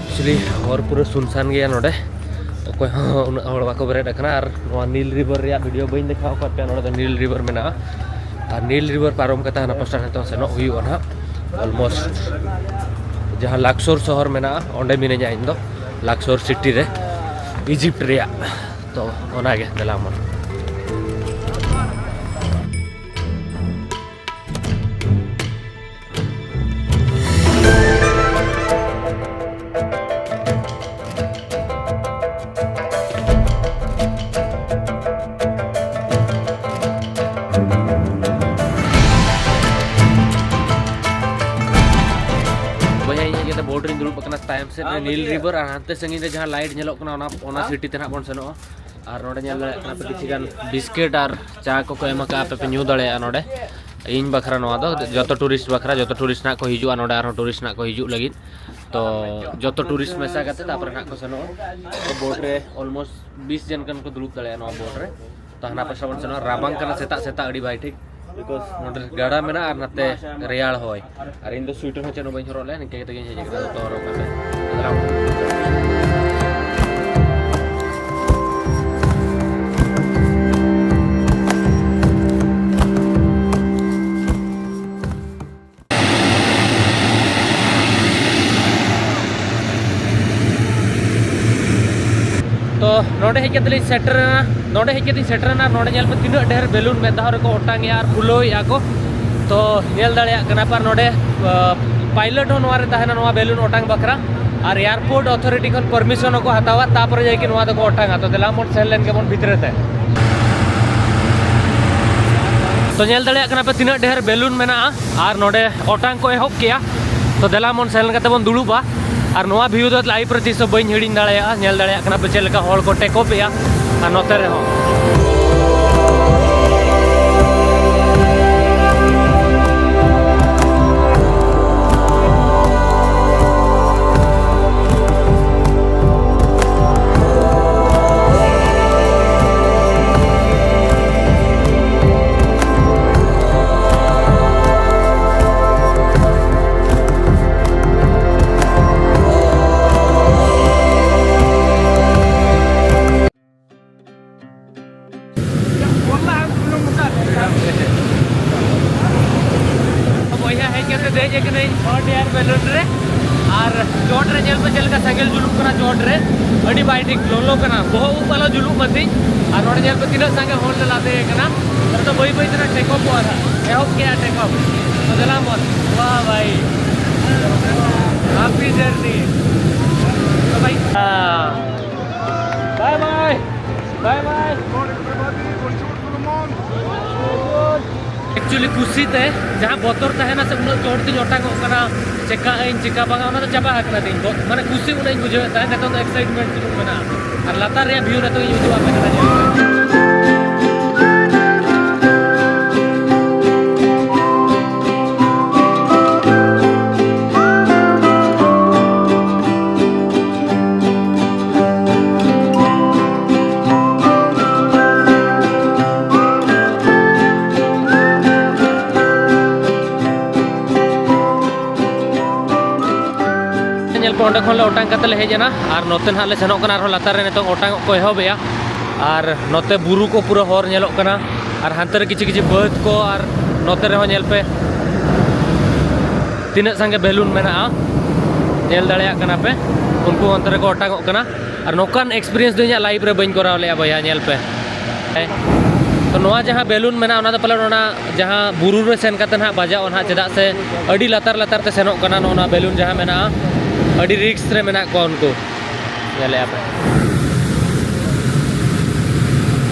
ଆକ୍ଚୁଆଲି ହର୍ ପୁରା ସୁନସାନ ᱜᱮᱭᱟ ᱱᱚᱰᱮ᱾ ᱚᱠᱚᱭ ᱦᱚᱸ ᱩᱱᱟᱹᱜ ᱦᱚᱲ ᱵᱟᱠᱚ ᱵᱮᱨᱮᱫ ᱟᱠᱟᱱᱟ᱾ ᱟᱨ ᱱᱚᱣᱟ ᱱᱤᱞ ᱨᱤᱵᱷᱟᱨ ᱨᱮᱭᱟᱜ ᱵᱷᱤᱰᱤᱭᱳ ᱵᱟᱹᱧ ᱫᱮᱠᱷᱟᱣ ᱟᱠᱟᱫ ᱯᱮᱭᱟ᱾ ᱱᱚᱰᱮ ᱫᱚ ᱱᱤᱞ ᱨᱤᱵᱷᱟᱨ ᱢᱮᱱᱟᱜᱼᱟ, ᱟᱨ ᱱᱤᱞ ᱨᱤᱵᱷᱟᱨ ᱯᱟᱨᱚᱢ ᱠᱟᱛᱮ ᱦᱟᱱᱟ ᱯᱟᱥᱴᱟ ᱱᱤᱛᱚᱜ ᱥᱮᱱᱚᱜ ᱦᱩᱭᱩᱜᱼᱟ ᱱᱟᱦᱟᱜ᱾ ᱚᱞᱢᱳᱥᱴ ᱡᱟᱦᱟᱸ ᱞᱟᱠᱥᱳᱨ ᱥᱚᱦᱚᱨ ᱢᱮᱱᱟᱜᱼᱟ, ᱚᱸᱰᱮ ᱢᱤᱱᱟᱹᱧᱟ ᱤᱧ ᱫᱚ, ᱞᱟᱠᱥᱳᱨ ᱥᱤᱴᱤ ᱨᱮ, ᱤᱡᱤᱯᱴ ᱨᱮᱭᱟᱜ᱾ ᱛᱚ ᱚᱱᱟᱜᱮ, ᱫᱮᱞᱟ ᱢᱟ᱾ ᱵᱚᱭᱦᱟ, ᱤᱧ ᱦᱮᱡ ᱠᱟᱛᱮ ᱵᱳᱴ ᱨᱤᱧ ᱫᱩᱲᱩᱵ ᱟᱠᱟᱱᱟ, ᱛᱟᱭᱚᱢ ᱥᱮᱫ ᱨᱮ ᱱᱤᱞ ᱨᱤᱵᱷᱟᱨ, ᱟᱨ ᱦᱟᱱᱛᱮ ᱥᱟᱺᱜᱤᱧ ᱨᱮ ᱡᱟᱦᱟᱸ ᱞᱟᱭᱤᱴ ᱧᱮᱞᱚᱜ ᱠᱟᱱᱟ, ᱚᱱᱟ, ᱚᱱᱟ ᱥᱤᱴᱤ ᱛᱮ ᱱᱟᱦᱟᱜ ᱵᱚᱱ ᱥᱮᱱᱚᱜᱼᱟ᱾ ᱟᱨ ᱱᱚᱰᱮ ᱧᱮᱞ ᱫᱟᱲᱮᱭᱟᱜ ᱠᱟᱱᱟ ᱯᱮ, ᱠᱤᱪᱷᱩ ᱜᱟᱱ ᱵᱤᱥᱠᱤᱴ ᱟᱨ ᱪᱟ ᱠᱚᱠᱚ ᱮᱢ ᱟᱠᱟᱫᱼᱟ, ᱟᱯᱮ ᱯᱮ ᱧᱩ ᱫᱟᱲᱮᱭᱟᱜᱼᱟ ᱱᱚᱰᱮ᱾ ᱤᱧ ᱵᱟᱠᱷᱨᱟ ᱱᱚᱣᱟ ᱫᱚ ᱡᱚᱛᱚ ᱴᱩᱨᱤᱥᱴ ᱵᱟᱠᱷᱨᱟ, ᱡᱚᱛᱚ ᱴᱩᱨᱤᱥᱴ ᱱᱟᱦᱟᱜ ᱠᱚ ᱦᱤᱡᱩᱜᱼᱟ ᱱᱚᱰᱮ, ᱟᱨᱦᱚᱸ ᱴᱩᱨᱤᱥᱴ ᱱᱟᱦᱟᱜ ᱠᱚ ᱦᱤᱡᱩᱜ ᱞᱟᱹᱜᱤᱫ᱾ ᱛᱚ ᱡᱚᱛᱚ ᱴᱩᱨᱤᱥᱴ ᱢᱮᱥᱟ ᱠᱟᱛᱮ ᱛᱟᱨᱯᱚᱨᱮ ᱱᱟᱦᱟᱜ ᱠᱚ ᱥᱮᱱᱚᱜᱼᱟ᱾ ᱛᱚ ᱵᱳᱴ ᱨᱮ ᱚᱞᱢᱳᱥᱴ ᱵᱤᱥ ᱡᱚᱱ ᱜᱟᱱ ᱠᱚ ᱫᱩᱲᱩᱵ ᱫᱟᱲᱮᱭᱟᱜᱼᱟ ᱱᱚᱣᱟ ᱵᱳᱴ ᱨᱮ᱾ ᱛᱚ ᱦᱟᱱᱟ ᱯᱟᱥᱴᱟ ᱵᱚᱱ ᱥᱮᱱᱚᱜᱼᱟ, ᱨᱟᱵᱟᱝ ᱠᱟᱱᱟ ᱥᱮᱛᱟᱜ ᱥᱮᱛᱟᱜ ᱟᱹᱰᱤ ᱵᱟᱭ ᱴᱷᱤᱠ, ᱵᱤᱠᱚᱡᱽ ᱱᱚᱰᱮ ᱜᱟᱰᱟ ᱢᱮᱱᱟᱜᱼᱟ ᱟᱨ ᱱᱟᱛᱮ ᱨᱮᱭᱟᱲ ᱦᱚᱭ᱾ ᱟᱨ ᱤᱧ ᱫᱚ ᱥᱩᱭᱮᱴᱟᱨ ᱦᱚᱸ ᱪᱮᱫ ᱦᱚᱸ ᱵᱟᱹᱧ ᱦᱚᱨᱚᱜ ᱞᱮᱫᱼᱟ, ᱱᱤᱝᱠᱟᱹ ᱠᱟᱛᱮ ᱜᱤᱧ ᱦᱮᱡ ᱟᱠᱟᱱᱟ ᱡᱚᱛᱚ ᱦᱚᱨᱚᱜ ᱠᱟᱛᱮ᱾ ᱛᱚ ᱱᱚᱰᱮ ᱦᱮᱡ ᱠᱟᱛᱮ ᱞᱤᱧ ᱥᱮᱴᱮᱨᱮᱱᱟ, ᱱᱚᱰᱮ ᱦᱮᱡ ᱠᱟᱛᱮ ᱤᱧ ᱥᱮᱴᱮᱨᱮᱱᱟ᱾ ᱱᱚᱰᱮ ᱧᱮᱞ ᱯᱮ, ᱛᱤᱱᱟᱹᱜ ᱰᱷᱮᱨ ᱵᱮᱞᱩᱱ ᱢᱮᱫ ᱫᱷᱟᱣ ᱨᱮᱠᱚ ᱚᱴᱟᱝ ᱮᱜᱼᱟ ᱟᱨ ᱯᱷᱩᱞᱟᱹᱣᱮᱫᱼᱟ ᱠᱚ᱾ ᱛᱚ ᱧᱮᱞ ᱫᱟᱲᱮᱭᱟᱜ ᱠᱟᱱᱟ ᱯᱮ, ᱟᱨ ᱱᱚᱰᱮ ᱯᱟᱭᱞᱚᱴ ᱦᱚᱸ ᱱᱚᱣᱟ ᱨᱮ ᱛᱟᱦᱮᱱᱟ, ᱱᱚᱣᱟ ᱵᱮᱞᱩᱱ ᱚᱴᱟᱝ ᱵᱟᱠᱷᱨᱟ᱾ ᱟᱨ ᱮᱭᱟᱨᱯᱳᱨᱴ ᱚᱛᱷᱚᱨᱤᱴᱤ ᱠᱷᱚᱱ ᱯᱟᱨᱢᱤᱥᱚᱱ ᱦᱚᱸᱠᱚ ᱦᱟᱛᱟᱣᱟ, ᱛᱟᱨᱯᱚᱨᱮ ᱡᱟᱭᱠᱤ ᱱᱚᱣᱟ ᱫᱚᱠᱚ ᱚᱴᱟᱝᱟ᱾ ᱛᱚ ᱫᱮᱞᱟ ᱵᱚᱱ ᱥᱮᱱ ᱞᱮᱱ ᱜᱮᱵᱚᱱ ᱵᱷᱤᱛᱨᱤ ᱛᱮ᱾ ᱛᱚ ᱧᱮᱞ ᱫᱟᱲᱮᱭᱟᱜ ᱠᱟᱱᱟ ᱯᱮ, ᱛᱤᱱᱟᱹᱜ ᱰᱷᱮᱨ ᱵᱮᱞᱩᱱ ᱢᱮᱱᱟᱜᱼᱟ ᱟᱨ ᱱᱚᱰᱮ ᱚᱴᱟᱝ ᱠᱚ ᱮᱦᱚᱵ ᱠᱮᱜᱼᱟ᱾ ᱛᱚ ᱫᱮᱞᱟ ᱵᱚᱱ ᱥᱮᱱ ᱠᱟᱛᱮ ᱵᱚᱱ ᱫᱩᱲᱩᱵᱟ᱾ ᱟᱨ ᱱᱚᱣᱟ ᱵᱷᱤᱭᱩ ᱫᱚ ᱞᱟᱭᱤᱵᱷ ᱨᱮ ᱛᱤᱥ ᱦᱚᱸ ᱵᱟᱹᱧ ᱦᱤᱲᱤᱧ ᱫᱟᱲᱮᱭᱟᱜᱼᱟ᱾ ᱧᱮᱞ ᱫᱟᱲᱮᱭᱟᱜ ᱠᱟᱱᱟ ᱯᱮ ᱪᱮᱫ ᱞᱮᱠᱟ ᱦᱚᱲ ᱠᱚ ᱴᱮᱠᱚᱯ ᱮᱜᱼᱟ ᱟᱨ ᱱᱚᱛᱮ ᱨᱮᱦᱚᱸ᱾ ᱫᱮᱡ ᱟᱠᱟᱱᱟᱹᱧ ᱦᱚᱴ ᱮᱭᱟᱨ ᱵᱮᱞᱩᱱ ᱨᱮ᱾ ᱟᱨ ᱪᱚᱴ ᱨᱮ ᱧᱮᱞ ᱯᱮ ᱪᱮᱫ ᱞᱮᱠᱟ ᱥᱮᱸᱜᱮᱞ ᱡᱩᱞᱩᱜ ᱠᱟᱱᱟ ᱪᱚᱴ ᱨᱮ᱾ ᱟᱹᱰᱤ ᱵᱟᱭ ᱴᱷᱤᱠ, ᱞᱚᱞᱚ ᱠᱟᱱᱟ, ᱵᱚᱦᱚᱜ ᱩᱵ ᱟᱞᱚ ᱡᱩᱞᱩᱜ ᱢᱟ ᱛᱤᱧ᱾ ᱟᱨ ᱱᱚᱰᱮ ᱧᱮᱞ ᱯᱮ ᱛᱤᱱᱟᱹᱜ ᱥᱟᱸᱜᱮ ᱦᱚᱲ ᱞᱮ ᱞᱟᱫᱮ ᱟᱠᱟᱱᱟ᱾ ᱱᱚᱰᱮ ᱫᱚ ᱵᱟᱹᱭ ᱵᱟᱹᱭ ᱛᱮ ᱴᱮᱠ ᱚᱯᱷᱚᱜᱼᱟ ᱱᱟᱦᱟᱜ, ᱮᱦᱚᱵ ᱠᱮᱜᱼᱟ ᱴᱮᱠ ᱚᱯᱷ᱾ ᱛᱚ ᱫᱮᱞᱟ ᱵᱚᱱ, ᱣᱟᱦ ᱵᱷᱟᱭ, ᱦᱟᱯᱤ ᱡᱟᱨᱱᱤ᱾ ᱛᱚ ᱵᱷᱟᱭ, ᱵᱟᱭ ᱵᱟᱭ, ᱵᱟᱭ ᱵᱟᱭ᱾ Actually ᱠᱩᱥᱤ ᱛᱮ ᱡᱟᱦᱟᱸ ᱵᱚᱛᱚᱨ ᱛᱟᱦᱮᱱᱟ ᱥᱮ, ᱩᱱᱟᱹᱜ ᱪᱚᱴ ᱛᱤᱧ ᱚᱴᱟᱝᱚᱜ ᱠᱟᱱᱟ, ᱪᱮᱠᱟᱜ ᱟᱹᱧ ᱪᱮᱠᱟ ᱵᱟᱝᱟ, ᱚᱱᱟ ᱫᱚ ᱪᱟᱵᱟ ᱟᱠᱟᱱᱟ ᱛᱤᱧ᱾ ᱵᱚ-, ᱢᱟᱱᱮ ᱠᱩᱥᱤ ᱩᱱᱟᱹᱜ ᱤᱧ ᱵᱩᱡᱷᱟᱹᱣᱮᱫ ᱛᱟᱦᱮᱸᱫ, ᱱᱤᱛᱚᱝ ᱫᱚ ᱮᱠᱥᱟᱭᱤᱴᱢᱮᱱᱴ ᱥᱩᱢᱩᱝ ᱢᱮᱱᱟᱜᱼᱟ᱾ ᱟᱨ ᱞᱟᱛᱟᱨ ᱨᱮᱭᱟᱜ ᱵᱷᱤᱭᱩ ᱱᱤᱛᱚᱝ ᱤᱧ ᱩᱫᱩᱜ ᱟᱯᱮ ᱠᱟᱱᱟ, ᱧᱮᱞ ᱯᱮ᱾ ᱧᱮᱞ ᱯᱮ, ᱚᱸᱰᱮ ᱠᱷᱚᱱ ᱞᱮ ᱚᱴᱟᱝ ᱠᱟᱛᱮ ᱞᱮ ᱦᱮᱡ ᱮᱱᱟ ᱟᱨ ᱱᱚᱛᱮ ᱱᱟᱦᱟᱜ ᱞᱮ ᱥᱮᱱᱚᱜ ᱠᱟᱱᱟ ᱟᱨᱦᱚᱸ ᱞᱟᱛᱟᱨ ᱨᱮ᱾ ᱱᱤᱛᱚᱝ ᱚᱴᱟᱝ ᱚᱜ ᱠᱚ ᱮᱦᱚᱵᱮᱜᱼᱟ ᱟᱨ ᱱᱚᱛᱮ ᱵᱩᱨᱩ ᱠᱚ ᱯᱩᱨᱟᱹ ᱦᱚᱨ ᱧᱮᱞᱚᱜ ᱠᱟᱱᱟ ᱟᱨ ᱦᱟᱱᱛᱮ ᱨᱮ ᱠᱤᱪᱷᱩ ᱠᱤᱪᱷᱩ ᱵᱟᱹᱫᱽ ᱠᱚ ᱟᱨ ᱱᱚᱛᱮ ᱨᱮᱦᱚᱸ ᱧᱮᱞ ᱯᱮ ᱛᱤᱱᱟᱹᱜ ᱥᱟᱸᱜᱮ ᱵᱮᱞᱩᱱ ᱢᱮᱱᱟᱜᱼᱟ, ᱧᱮᱞ ᱫᱟᱲᱮᱭᱟᱜ ᱠᱟᱱᱟ ᱯᱮ, ᱩᱱᱠᱩ ᱚᱱᱛᱮ ᱨᱮᱠᱚ ᱚᱴᱟᱝᱚᱜ ᱠᱟᱱᱟ᱾ ᱟᱨ ᱱᱚᱝᱠᱟᱱ ᱮᱠᱥᱯᱤᱨᱤᱭᱮᱱᱥ ᱫᱚ ᱤᱧᱟᱹᱜ ᱞᱟᱭᱤᱯᱷ ᱨᱮ ᱵᱟᱹᱧ ᱠᱚᱨᱟᱣ ᱞᱮᱜᱼᱟ ᱵᱚᱭᱦᱟ, ᱧᱮᱞ ᱯᱮ᱾ ᱛᱚ ᱱᱚᱣᱟ ᱡᱟᱦᱟᱸ ᱵᱮᱞᱩᱱ ᱢᱮᱱᱟᱜᱼᱟ, ᱚᱱᱟ ᱫᱚ ᱯᱟᱞᱮᱱ ᱚᱱᱟ ᱡᱟᱦᱟᱸ ᱵᱩᱨᱩ ᱨᱮ ᱥᱮᱱ ᱠᱟᱛᱮ ᱱᱟᱦᱟᱜ ᱵᱟᱡᱟᱜᱼᱟ ᱱᱟᱦᱟᱜ, ᱪᱮᱫᱟᱜ ᱥᱮ ᱟᱹᱰᱤ ᱞᱟᱛᱟᱨ ᱞᱟᱛᱟᱨ ᱛᱮ ᱥᱮᱱᱚᱜ ᱠᱟᱱᱟ ᱱᱚᱜᱼᱚ ᱱᱚᱣᱟ ᱵᱮᱞᱩᱱ ᱡᱟᱦᱟᱸ ᱢᱮᱱᱟᱜᱼᱟ, ᱟᱹᱰᱤ ᱨᱤᱥᱠ ᱨᱮ ᱢᱮᱱᱟᱜ ᱠᱚᱣᱟ ᱩᱱᱠᱩ᱾ ᱧᱮᱞᱮᱜᱼᱟ ᱯᱮ᱾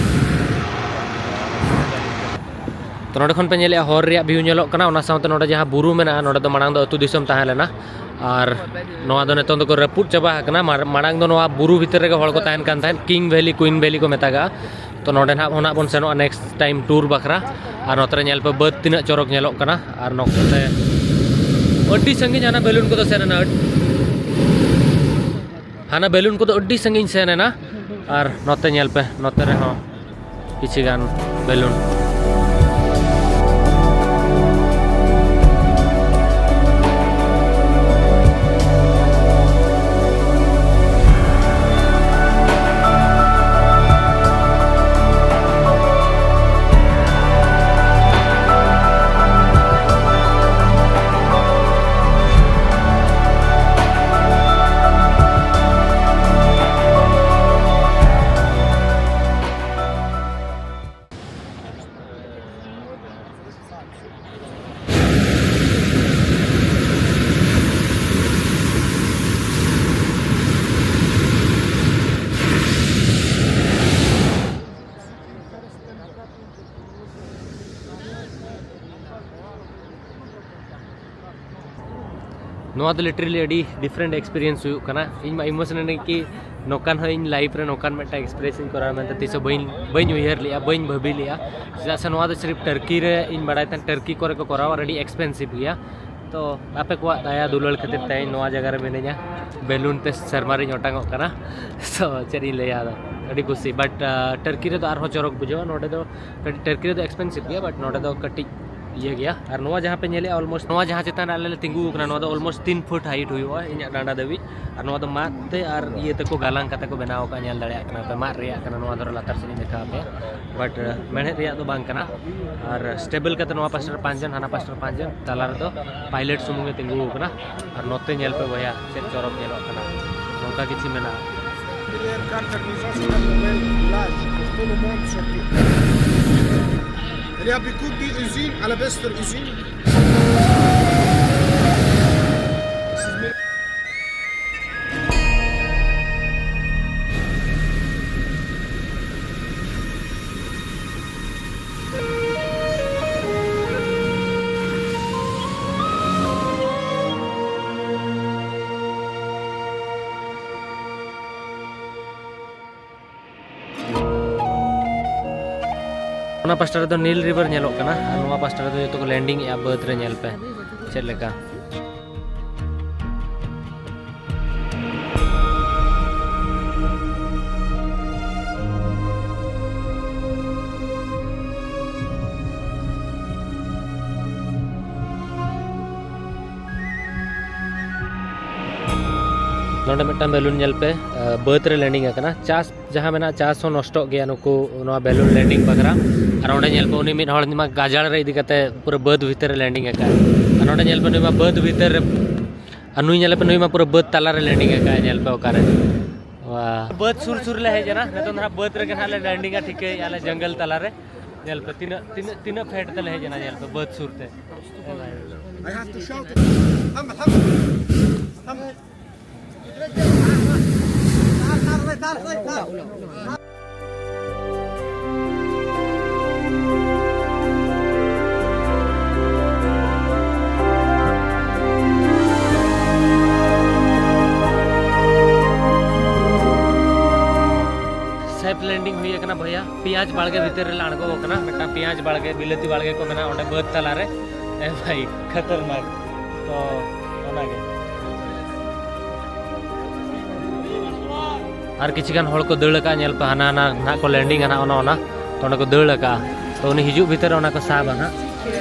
ᱛᱚ ᱱᱚᱸᱰᱮ ᱠᱷᱚᱱ ᱯᱮ ᱧᱮᱞᱮᱜᱼᱟ, ᱦᱚᱨ ᱨᱮᱭᱟᱜ ᱵᱷᱤᱭᱩ ᱧᱮᱞᱚᱜ ᱠᱟᱱᱟ, ᱚᱱᱟ ᱥᱟᱶᱛᱮ ᱱᱚᱸᱰᱮ ᱡᱟᱦᱟᱸ ᱵᱩᱨᱩ ᱢᱮᱱᱟᱜᱼᱟ, ᱱᱚᱸᱰᱮ ᱫᱚ ᱢᱟᱲᱟᱝ ᱫᱚ ᱟᱹᱛᱩ ᱫᱤᱥᱚᱢ ᱛᱟᱦᱮᱸ ᱞᱮᱱᱟ᱾ ᱟᱨ ᱱᱚᱣᱟ ᱫᱚ ᱱᱤᱛᱚᱝ ᱫᱚᱠᱚ ᱨᱟᱹᱯᱩᱫ ᱪᱟᱵᱟ ᱟᱠᱟᱱᱟ᱾ ᱢᱟᱲ-, ᱢᱟᱲᱟᱝ ᱫᱚ ᱱᱚᱣᱟ ᱵᱩᱨᱩ ᱵᱷᱤᱛᱤᱨ ᱨᱮᱜᱮ ᱦᱚᱲ ᱠᱚ ᱛᱟᱦᱮᱱ ᱠᱟᱱ ᱛᱟᱦᱮᱸᱫ, ᱠᱤᱝ ᱵᱷᱮᱞᱤ, ᱠᱩᱭᱤᱱ ᱵᱷᱮᱞᱤ ᱠᱚ ᱢᱮᱛᱟᱜᱟᱜᱼᱟ᱾ ᱛᱚ ᱱᱚᱸᱰᱮ ᱱᱟᱦᱟᱜ ᱦᱚᱸ ᱱᱟᱦᱟᱜ ᱵᱚᱱ ᱥᱮᱱᱚᱜᱼᱟ ᱱᱮᱠᱥᱴ ᱴᱟᱭᱤᱢ ᱴᱩᱨ ᱵᱟᱠᱷᱨᱟ᱾ ᱟᱨ ᱱᱚᱛᱮ ᱨᱮ ᱧᱮᱞ ᱯᱮ, ᱵᱟᱹᱫᱽ ᱛᱤᱱᱟᱹᱜ ᱪᱚᱨᱚᱠ ᱧᱮᱞᱚᱜ ᱠᱟᱱᱟ᱾ ᱟᱨ ᱱᱚᱛᱮ ᱟᱹᱰᱤ ᱥᱟᱺᱜᱤᱧ ᱦᱟᱱᱟ ᱵᱮᱞᱩᱱ ᱠᱚᱫᱚ ᱥᱮᱱ ᱮᱱᱟ, ᱦᱟᱱᱟ ᱵᱮᱞᱩᱱ ᱠᱚᱫᱚ ᱟᱹᱰᱤ ᱥᱟᱺᱜᱤᱧ ᱥᱮᱱ ᱮᱱᱟ᱾ ᱟᱨ ᱱᱚᱛᱮ ᱧᱮᱞ ᱯᱮ, ᱱᱚᱛᱮ ᱨᱮᱦᱚᱸ ᱠᱤᱪᱷᱤ ᱜᱟᱱ ᱵᱮᱞᱩᱱ᱾ ᱱᱚᱣᱟ ᱫᱚ literally ᱟᱹᱰᱤ different experience ᱦᱩᱭᱩᱜ ᱠᱟᱱᱟ᱾ ᱤᱧ ᱢᱟ emotional ᱤᱧ ᱠᱤ ᱱᱚᱝᱠᱟᱱ ᱦᱚᱸ ᱤᱧ life ᱨᱮ ᱱᱚᱝᱠᱟᱱ ᱢᱤᱫᱴᱟᱝ experience ᱤᱧ ᱠᱚᱨᱟᱣᱟ ᱢᱮᱱᱛᱮ ᱛᱤᱥ ᱦᱚᱸ ᱵᱟᱹᱧ ᱵᱟᱹᱧ ᱩᱭᱦᱟᱹᱨ ᱞᱮᱜᱼᱟ, ᱵᱟᱹᱧ ᱵᱷᱟᱹᱵᱤ ᱞᱮᱜᱼᱟ᱾ ᱪᱮᱫᱟᱜ ᱥᱮ ᱱᱚᱣᱟ ᱫᱚ ᱥᱤᱨᱤᱯ ᱴᱟᱨᱠᱤ ᱨᱮ ᱤᱧ ᱵᱟᱲᱟᱭ ᱛᱟᱦᱮᱸᱫ ᱴᱟᱨᱠᱤ ᱠᱚᱨᱮ ᱠᱚ ᱠᱚᱨᱟᱣᱟ ᱟᱨ ᱟᱹᱰᱤ expensive ᱜᱮᱭᱟ᱾ ᱛᱚ ᱟᱯᱮ ᱠᱚᱣᱟᱜ ᱫᱟᱭᱟ ᱫᱩᱞᱟᱹᱲ ᱠᱷᱟᱹᱛᱤᱨ ᱛᱮ ᱤᱧ ᱱᱚᱣᱟ ᱡᱟᱭᱜᱟ ᱨᱮ ᱢᱤᱱᱟᱹᱧᱟ, balloon ᱛᱮ ᱥᱮᱨᱢᱟ ᱨᱤᱧ ᱚᱴᱟᱝᱚᱜ ᱠᱟᱱᱟ᱾ So ᱪᱮᱫ ᱤᱧ ᱞᱟᱹᱭᱟ, ᱟᱫᱚ ᱟᱹᱰᱤ ᱠᱩᱥᱤ᱾ But ᱴᱟᱨᱠᱤ ᱨᱮᱫᱚ ᱟᱨᱦᱚᱸ ᱪᱚᱨᱚᱠ ᱵᱩᱡᱷᱟᱹᱜᱼᱟ᱾ ᱱᱚᱰᱮ ᱫᱚ ᱠᱟᱹᱴᱤᱡ, ᱴᱟᱨᱠᱤ ᱨᱮᱫᱚ expensive ᱜᱮᱭᱟ, but ᱱᱚᱰᱮ ᱫᱚ ᱠᱟᱹᱴᱤᱡ ᱤᱭᱟᱹ ᱜᱮᱭᱟ᱾ ᱟᱨ ᱱᱚᱣᱟ ᱡᱟᱦᱟᱸ ᱯᱮ ᱧᱮᱞᱮᱜᱼᱟ, almost ᱱᱚᱣᱟ ᱡᱟᱦᱟᱸ ᱪᱮᱛᱟᱱ ᱨᱮ ᱟᱞᱮ ᱞᱮ ᱛᱤᱸᱜᱩ ᱟᱠᱟᱱᱟ, ᱱᱚᱣᱟ ᱫᱚ almost ᱛᱤᱱ ᱯᱷᱩᱴ height ᱦᱩᱭᱩᱜᱼᱟ ᱤᱧᱟᱹᱜ ᱰᱟᱸᱰᱟ ᱫᱷᱟᱹᱵᱤᱡ᱾ ᱟᱨ ᱱᱚᱣᱟ ᱫᱚ ᱢᱟᱫ ᱛᱮ ᱟᱨ ᱤᱭᱟᱹ ᱛᱮᱠᱚ ᱜᱟᱞᱟᱝ ᱠᱟᱛᱮ ᱠᱚ ᱵᱮᱱᱟᱣ ᱟᱠᱟᱫᱼᱟ, ᱧᱮᱞ ᱫᱟᱲᱮᱭᱟᱜ ᱠᱟᱱᱟ ᱯᱮ, ᱢᱟᱫ ᱨᱮᱭᱟᱜ ᱠᱟᱱᱟ᱾ ᱱᱚᱣᱟ ᱫᱷᱚᱨᱚ ᱞᱟᱛᱟᱨ ᱥᱮᱫ ᱤᱧ ᱫᱮᱠᱷᱟᱣ ᱟᱯᱮᱭᱟ, but ᱢᱮᱬᱦᱮᱫ ᱨᱮᱭᱟᱜ ᱫᱚ ᱵᱟᱝ ᱠᱟᱱᱟ᱾ ᱟᱨ stable ᱠᱟᱛᱮ ᱱᱚᱣᱟ ᱯᱟᱥᱴᱟ ᱨᱮ ᱯᱟᱸᱪ ᱡᱚᱱ, ᱦᱟᱱᱟ ᱯᱟᱥᱴᱟ ᱨᱮ ᱯᱟᱸᱪ ᱡᱚᱱ, ᱛᱟᱞᱟ ᱨᱮᱫᱚ pilot ᱥᱩᱢᱩᱝ ᱮ ᱛᱤᱸᱜᱩ ᱟᱠᱟᱱᱟ᱾ ᱟᱨ ᱱᱚᱛᱮ ᱧᱮᱞ ᱯᱮ ᱵᱚᱭᱦᱟ, ᱪᱮᱫ ᱪᱚᱨᱚᱠ ᱧᱮᱞᱚᱜ ᱠᱟᱱᱟ, ᱱᱚᱝᱠᱟ ᱠᱤᱪᱷᱩ ᱢᱮᱱᱟᱜᱼᱟ᱾ اللي هي بيكون دي ايزين على بستر ايزين. ᱚᱱᱟ ᱯᱟᱥᱴᱟ ᱨᱮᱫᱚ ᱱᱤᱞ ᱨᱤᱵᱷᱟᱨ ᱧᱮᱞᱚᱜ ᱠᱟᱱᱟ, ᱟᱨ ᱱᱚᱣᱟ ᱯᱟᱥᱴᱟ ᱨᱮᱫᱚ ᱡᱚᱛᱚ ᱠᱚ ᱞᱮᱱᱰᱤᱝ ᱮᱜᱼᱟ ᱵᱟᱹᱫᱽ ᱨᱮ᱾ ᱧᱮᱞ ᱯᱮ ᱪᱮᱫ ᱞᱮᱠᱟ᱾ ᱱᱚᱰᱮ ᱢᱤᱫᱴᱟᱝ ᱵᱮᱞᱩᱱ ᱧᱮᱞ ᱯᱮ, ᱵᱟᱹᱫᱽ ᱨᱮ ᱞᱮᱱᱰᱤᱝ ᱟᱠᱟᱱᱟ᱾ ᱪᱟᱥ ᱡᱟᱦᱟᱸ ᱢᱮᱱᱟᱜᱼᱟ, ᱪᱟᱥ ᱦᱚᱸ ᱱᱚᱥᱴᱚᱜ ᱜᱮᱭᱟ ᱱᱩᱠᱩ ᱱᱚᱣᱟ ᱵᱮᱞᱩᱱ ᱞᱮᱱᱰᱤᱝ ᱵᱟᱠᱷᱨᱟ᱾ ᱟᱨ ᱚᱸᱰᱮ ᱧᱮᱞ ᱯᱮ, ᱩᱱᱤ ᱢᱤᱫ ᱦᱚᱲ ᱢᱟ ᱜᱟᱡᱟᱲ ᱨᱮ ᱤᱫᱤ ᱠᱟᱛᱮ ᱯᱩᱨᱟᱹ ᱵᱟᱹᱫᱽ ᱵᱷᱤᱛᱟᱹᱨ ᱨᱮ ᱞᱮᱱᱰᱤᱝ ᱟᱠᱟᱫ᱾ ᱟᱨ ᱱᱚᱰᱮ ᱧᱮᱞ ᱯᱮ, ᱱᱩᱭ ᱢᱟ ᱵᱟᱹᱫᱽ ᱵᱷᱤᱛᱟᱹᱨ ᱨᱮ, ᱟᱨ ᱱᱩᱭ ᱧᱮᱞ ᱯᱮ, ᱱᱩᱭ ᱢᱟ ᱯᱩᱨᱟᱹ ᱵᱟᱹᱫᱽ ᱛᱟᱞᱟ ᱨᱮ ᱞᱮᱱᱰᱤᱝ ᱟᱠᱟᱫ᱾ ᱧᱮᱞ ᱯᱮ ᱚᱠᱟᱨᱮ, ᱵᱟᱹᱫᱽ ᱥᱩᱨ ᱥᱩᱨ ᱞᱮ ᱦᱮᱡ ᱮᱱᱟ᱾ ᱱᱤᱛᱚᱜ ᱫᱚ ᱱᱟᱦᱟᱜ ᱵᱟᱹᱫᱽ ᱨᱮᱜᱮ ᱱᱟᱦᱟᱜ ᱞᱮ ᱞᱮᱱᱰᱤᱝᱟ, ᱴᱷᱤᱠᱟᱹᱭᱮᱫᱼᱟ ᱞᱮ ᱡᱚᱝᱜᱚᱞ ᱛᱟᱞᱟ ᱨᱮ᱾ ᱧᱮᱞ ᱯᱮ ᱛᱤᱱᱟᱹᱜ ᱛᱤᱱᱟᱹᱜ ᱛᱤᱱᱟᱹᱜ ᱯᱷᱮᱰ ᱛᱮᱞᱮ ᱦᱮᱡ ᱮᱱᱟ, ᱧᱮᱞ ᱯᱮ ᱵᱟᱹᱫᱽ ᱥᱩᱨ ᱛᱮ᱾ I have to shout. Safe landing ᱦᱩᱭ ᱟᱠᱟᱱᱟ ᱵᱷᱚᱭᱟ᱾ ᱯᱮᱸᱭᱟᱡᱽ ᱵᱟᱲᱜᱮ ᱵᱷᱤᱛᱤᱨ ᱨᱮᱞᱮ ᱟᱬᱜᱚ ᱟᱠᱟᱱᱟ᱾ ᱢᱤᱫᱴᱟᱝ ᱯᱮᱸᱭᱟᱡᱽ ᱵᱟᱲᱜᱮ, ᱵᱤᱞᱟᱹᱛᱤ ᱵᱟᱲᱜᱮ ᱠᱚ ᱢᱮᱱᱟᱜᱼᱟ ᱚᱸᱰᱮ ᱵᱟᱹᱫᱽ ᱛᱟᱞᱟᱨᱮ᱾ ᱮ ᱵᱷᱟᱭ, ᱠᱷᱟᱛᱟᱨᱱᱟᱠ᱾ ᱛᱚ ᱚᱱᱟᱜᱮ᱾ ᱟᱨ ᱠᱤᱪᱷᱤ ᱜᱟᱱ ᱦᱚᱲ ᱠᱚ ᱫᱟᱹᱲ ᱟᱠᱟᱫᱼᱟ, ᱧᱮᱞ ᱯᱮ, ᱦᱟᱱᱟ ᱦᱟᱱᱟ ᱱᱟᱦᱟᱜ ᱠᱚ ᱞᱮᱱᱰᱤᱝ ᱟᱱᱟ ᱚᱱᱟ ᱚᱱᱟ᱾ ᱛᱚ ᱚᱸᱰᱮ ᱠᱚ ᱫᱟᱹᱲ ᱟᱠᱟᱫᱼᱟ᱾ ᱛᱚ ᱩᱱᱤ ᱦᱤᱡᱩᱜ ᱵᱷᱤᱛᱤᱨ ᱨᱮ ᱚᱱᱟ ᱠᱚ ᱥᱟᱵᱟ ᱱᱟᱦᱟᱜ,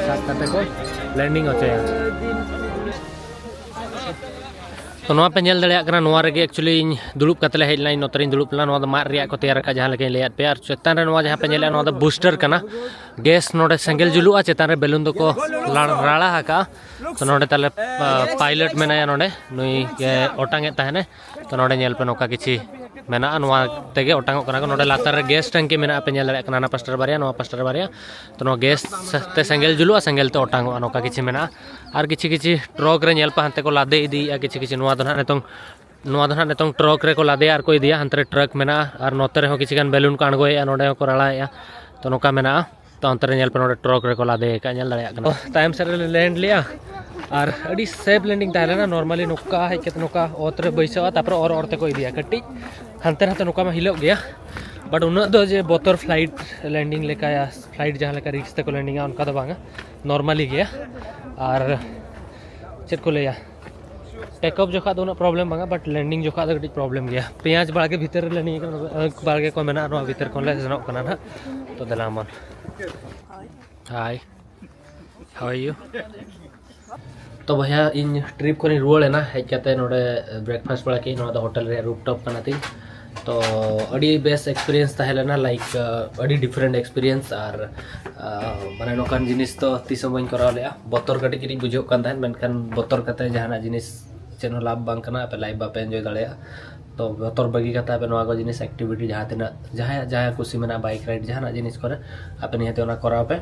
ᱥᱟᱵ ᱠᱟᱛᱮ ᱠᱚ ᱞᱮᱱᱰᱤᱝ ᱦᱚᱪᱚᱭᱟ᱾ ᱛᱚ ᱱᱚᱣᱟ ᱯᱮ ᱧᱮᱞ ᱫᱟᱲᱮᱭᱟᱜ ᱠᱟᱱᱟ, ᱱᱚᱣᱟ ᱨᱮᱜᱮ actually ᱤᱧ ᱫᱩᱲᱩᱵ ᱠᱟᱛᱮ ᱞᱮ ᱦᱮᱡ ᱞᱮᱱᱟ, ᱤᱧ ᱱᱚᱛᱮ ᱨᱤᱧ ᱫᱩᱲᱩᱵ ᱞᱮᱱᱟ᱾ ᱱᱚᱣᱟ ᱫᱚ ᱢᱟᱫ ᱨᱮᱭᱟᱜ ᱠᱚ ᱛᱮᱭᱟᱨ ᱟᱠᱟᱫ, ᱡᱟᱦᱟᱸ ᱞᱮᱠᱟᱧ ᱞᱟᱹᱭᱟᱫ ᱯᱮᱭᱟ᱾ ᱟᱨ ᱪᱮᱛᱟᱱ ᱨᱮ ᱱᱚᱣᱟ ᱡᱟᱦᱟᱸ ᱯᱮ ᱧᱮᱞᱮᱫᱼᱟ, ᱱᱚᱣᱟ ᱫᱚ ᱵᱩᱥᱴᱟᱨ ᱠᱟᱱᱟ᱾ ᱜᱮᱥ ᱱᱚᱰᱮ ᱥᱮᱸᱜᱮᱞ ᱡᱩᱞᱩᱜᱼᱟ, ᱪᱮᱛᱟᱱ ᱨᱮ ᱵᱮᱞᱩᱱ ᱫᱚᱠᱚ ᱞᱟᱲ- ᱨᱟᱲᱟ ᱟᱠᱟᱜᱼᱟ᱾ ᱛᱚ ᱱᱚᱰᱮ ᱛᱟᱞᱮ ᱯᱟᱭᱞᱚᱴ ᱢᱮᱱᱟᱭᱟ, ᱱᱚᱰᱮ ᱱᱩᱭ ᱜᱮ ᱚᱴᱟᱝ ᱮᱫ ᱛᱟᱦᱮᱱᱮ᱾ ᱛᱚ ᱱᱚᱰᱮ ᱧᱮᱞ ᱯᱮ, ᱱᱚᱝᱠᱟ ᱠᱤᱪᱷᱤ ᱢᱮᱱᱟᱜᱼᱟ, ᱱᱚᱣᱟ ᱛᱮᱜᱮ ᱚᱴᱟᱝᱚᱜ ᱠᱟᱱᱟ ᱠᱚ᱾ ᱱᱚᱰᱮ ᱞᱟᱛᱟᱨ ᱨᱮ ᱜᱮᱥ ᱴᱮᱝᱠᱤ ᱢᱮᱱᱟᱜᱼᱟ, ᱯᱮ ᱧᱮᱞ ᱫᱟᱲᱮᱭᱟᱜ ᱠᱟᱱᱟ, ᱦᱟᱱᱟ ᱯᱟᱥᱴᱟ ᱨᱮ ᱵᱟᱨᱭᱟ, ᱱᱚᱣᱟ ᱯᱟᱥᱴᱟ ᱨᱮ ᱵᱟᱨᱭᱟ᱾ ᱛᱚ ᱱᱚᱣᱟ ᱜᱮᱥ ᱛᱮ ᱥᱮᱸᱜᱮᱞ ᱡᱩᱞᱩᱜᱼᱟ, ᱥᱮᱸᱜᱮᱞ ᱛᱮ ᱚᱴᱟᱝᱚᱜᱼᱟ, ᱱᱚᱝᱠᱟ ᱠᱤᱪᱷᱤ ᱢᱮᱱᱟᱜᱼᱟ᱾ ᱟᱨ ᱠᱤᱪᱷᱤ ᱠᱤᱪᱷᱤ ᱴᱨᱚᱠ ᱨᱮ ᱧᱮᱞ ᱯᱮ, ᱦᱟᱱᱛᱮ ᱠᱚ ᱞᱟᱫᱮ ᱤᱫᱤᱭᱮᱫᱼᱟ ᱠᱤᱪᱷᱤ ᱠᱤᱪᱷᱤ᱾ ᱱᱚᱣᱟ ᱫᱚ ᱱᱟᱦᱟᱜ ᱱᱤᱛᱚᱝ ᱱᱚᱣᱟ ᱫᱚ ᱱᱟᱦᱟᱜ ᱱᱤᱛᱚᱝ ᱴᱨᱚᱠ ᱨᱮᱠᱚ ᱞᱟᱫᱮᱭᱟ ᱟᱨ ᱠᱚ ᱤᱫᱤᱭᱟ᱾ ᱦᱟᱱᱛᱮ ᱨᱮ ᱴᱨᱟᱠ ᱢᱮᱱᱟᱜᱼᱟ ᱟᱨ ᱱᱚᱛᱮ ᱨᱮᱦᱚᱸ ᱠᱤᱪᱷᱤ ᱜᱟᱱ ᱵᱮᱞᱩᱱ ᱠᱚ ᱟᱬᱜᱚᱭᱮᱫᱼᱟ, ᱱᱚᱰᱮ ᱦᱚᱸᱠᱚ ᱨᱟᱲᱟᱭᱮᱫᱼᱟ᱾ ᱛᱚ ᱱᱚᱝᱠᱟ ᱢᱮᱱᱟᱜᱼᱟ᱾ ᱛᱚ ᱚᱱᱛᱮ ᱨᱮ ᱧᱮᱞ ᱯᱮ, ᱱᱚᱰᱮ ᱴᱨᱚᱠ ᱨᱮᱠᱚ ᱞᱟᱫᱮ ᱟᱠᱟᱫ, ᱧᱮᱞ ᱫᱟᱲᱮᱭᱟᱜ ᱠᱟᱱᱟ᱾ ᱛᱟᱭᱚᱢ ᱥᱮᱫ ᱨᱮᱞᱮ ᱞᱮᱱᱰ ᱞᱮᱜᱼᱟ ᱟᱨ ᱟᱹᱰᱤ ᱥᱮᱯ ᱞᱮᱱᱰᱤᱝ ᱛᱟᱦᱮᱸ ᱞᱮᱱᱟ᱾ ᱱᱚᱨᱢᱟᱞᱤ ᱱᱚᱝᱠᱟ ᱦᱮᱡ ᱠᱟᱛᱮ ᱱᱚᱝᱠᱟ ᱚᱛ ᱨᱮ ᱵᱟᱹᱭᱥᱟᱹᱜᱼᱟ, ᱛᱟᱨᱯᱚᱨᱮ ᱚᱨ ᱚᱨ ᱛᱮᱠᱚ ᱤᱫᱤᱭᱟ᱾ ᱠᱟᱹᱴᱤᱡ ᱦᱟᱱᱛᱮ ᱱᱟᱛᱮ ᱱᱚᱝᱠᱟ ᱢᱟ ᱦᱤᱞᱚᱜ ᱜᱮᱭᱟ, ᱵᱟᱴ ᱩᱱᱟᱹᱜ ᱫᱚ ᱡᱮ ᱵᱚᱛᱚᱨ ᱯᱷᱞᱟᱭᱤᱴ ᱞᱮᱱᱰᱤᱝ ᱞᱮᱠᱟᱭᱟ, ᱯᱷᱞᱟᱭᱤᱴ ᱡᱟᱦᱟᱸ ᱞᱮᱠᱟ ᱨᱤᱠᱥ ᱛᱮᱠᱚ ᱞᱮᱱᱰᱤᱝᱟ, ᱚᱱᱠᱟ ᱫᱚ ᱵᱟᱝᱟ, ᱱᱚᱨᱢᱟᱞᱤ ᱜᱮᱭᱟ᱾ ᱟᱨ ᱪᱮᱫ ᱠᱚ ᱞᱟᱹᱭᱟ, ᱴᱮᱠ ᱚᱯᱷ ᱡᱚᱠᱷᱟ ᱫᱚ ᱩᱱᱟᱹᱜ ᱯᱨᱚᱵᱞᱮᱢ ᱵᱟᱝᱟ, ᱵᱟᱴ ᱞᱮᱱᱰᱤᱝ ᱡᱚᱠᱷᱟ ᱫᱚ ᱠᱟᱹᱴᱤᱡ ᱯᱨᱚᱵᱞᱮᱢ ᱜᱮᱭᱟ᱾ ᱯᱮᱸᱭᱟᱡᱽ ᱵᱟᱲᱜᱮ ᱵᱷᱤᱛᱤᱨ ᱨᱮ ᱞᱮᱱᱰᱤᱝ ᱟᱠᱟᱱᱟ, ᱟᱹᱠ ᱵᱟᱲᱜᱮ ᱠᱚ ᱢᱮᱱᱟᱜᱼᱟ, ᱱᱚᱣᱟ ᱵᱷᱤᱛᱤᱨ ᱠᱷᱚᱱ ᱞᱮ ᱥᱮᱱᱚᱜ ᱠᱟᱱᱟ ᱱᱟᱦᱟᱜ᱾ ᱛᱚ ᱫᱮᱞᱟ ᱢᱟ᱾ Hi. How are you? ᱛᱚ ᱵᱚᱭᱦᱟ, ᱤᱧ ᱴᱨᱤᱯ ᱠᱷᱚᱱᱤᱧ ᱨᱩᱣᱟᱹᱲ ᱮᱱᱟ᱾ ᱦᱮᱡ ᱠᱟᱛᱮ ᱱᱚᱰᱮ ᱵᱨᱮᱠᱯᱷᱟᱥᱴ ᱵᱟᱲᱟ ᱠᱮᱫ᱾ ᱱᱚᱣᱟ ᱫᱚ ᱦᱳᱴᱮᱞ ᱨᱮᱭᱟᱜ ᱨᱩᱯ ᱴᱚᱯ ᱠᱟᱱᱟ ᱛᱤᱧ᱾ ᱛᱚ ᱟᱹᱰᱤ ᱵᱮᱥ ᱮᱠᱥᱯᱤᱨᱤᱭᱮᱱᱥ ᱛᱟᱦᱮᱸ ᱞᱮᱱᱟ, ᱞᱟᱭᱤᱠ ᱟᱹᱰᱤ ᱰᱤᱯᱷᱟᱨᱮᱱᱴ ᱮᱠᱥᱯᱤᱨᱤᱭᱮᱱᱥ᱾ ᱟᱨ ᱟᱨ ᱢᱟᱱᱮ ᱱᱚᱝᱠᱟᱱ ᱡᱤᱱᱤᱥ ᱫᱚ ᱛᱤᱥ ᱦᱚᱸ ᱵᱟᱹᱧ ᱠᱚᱨᱟᱣ ᱞᱮᱜᱼᱟ᱾ ᱵᱚᱛᱚᱨ ᱠᱟᱹᱴᱤᱡ ᱠᱟᱹᱴᱤᱡ ᱵᱩᱡᱷᱟᱹᱜ ᱠᱟᱱ ᱛᱟᱦᱮᱸᱫ, ᱢᱮᱱᱠᱷᱟᱱ ᱵᱚᱛᱚᱨ ᱠᱟᱛᱮ ᱡᱟᱦᱟᱱᱟᱜ ᱡᱤᱱᱤᱥ ᱪᱮᱫ ᱦᱚᱸ ᱞᱟᱵᱷ ᱵᱟᱝ ᱠᱟᱱᱟ, ᱟᱯᱮ ᱞᱟᱭᱤᱯᱷ ᱵᱟᱯᱮ ᱮᱱᱡᱚᱭ ᱫᱟᱲᱮᱭᱟᱜᱼᱟ᱾ ᱛᱚ ᱵᱚᱛᱚᱨ ᱵᱟᱹᱜᱤ ᱠᱟᱛᱮ ᱟᱯᱮ ᱱᱚᱣᱟ ᱠᱚ ᱡᱤᱱᱤᱥ activity ᱡᱟᱦᱟᱸ ᱛᱤᱱᱟᱹᱜ ᱡᱟᱦᱟᱸᱭᱟᱜ ᱡᱟᱦᱟᱸᱭᱟᱜ ᱠᱩᱥᱤ ᱢᱮᱱᱟᱜᱼᱟ, bike ride ᱡᱟᱦᱟᱱᱟᱜ ᱡᱤᱱᱤᱥ ᱠᱚᱨᱮ ᱟᱯᱮ ᱱᱤᱦᱟᱹᱛ ᱚᱱᱟ ᱠᱚᱨᱟᱣ ᱯᱮ᱾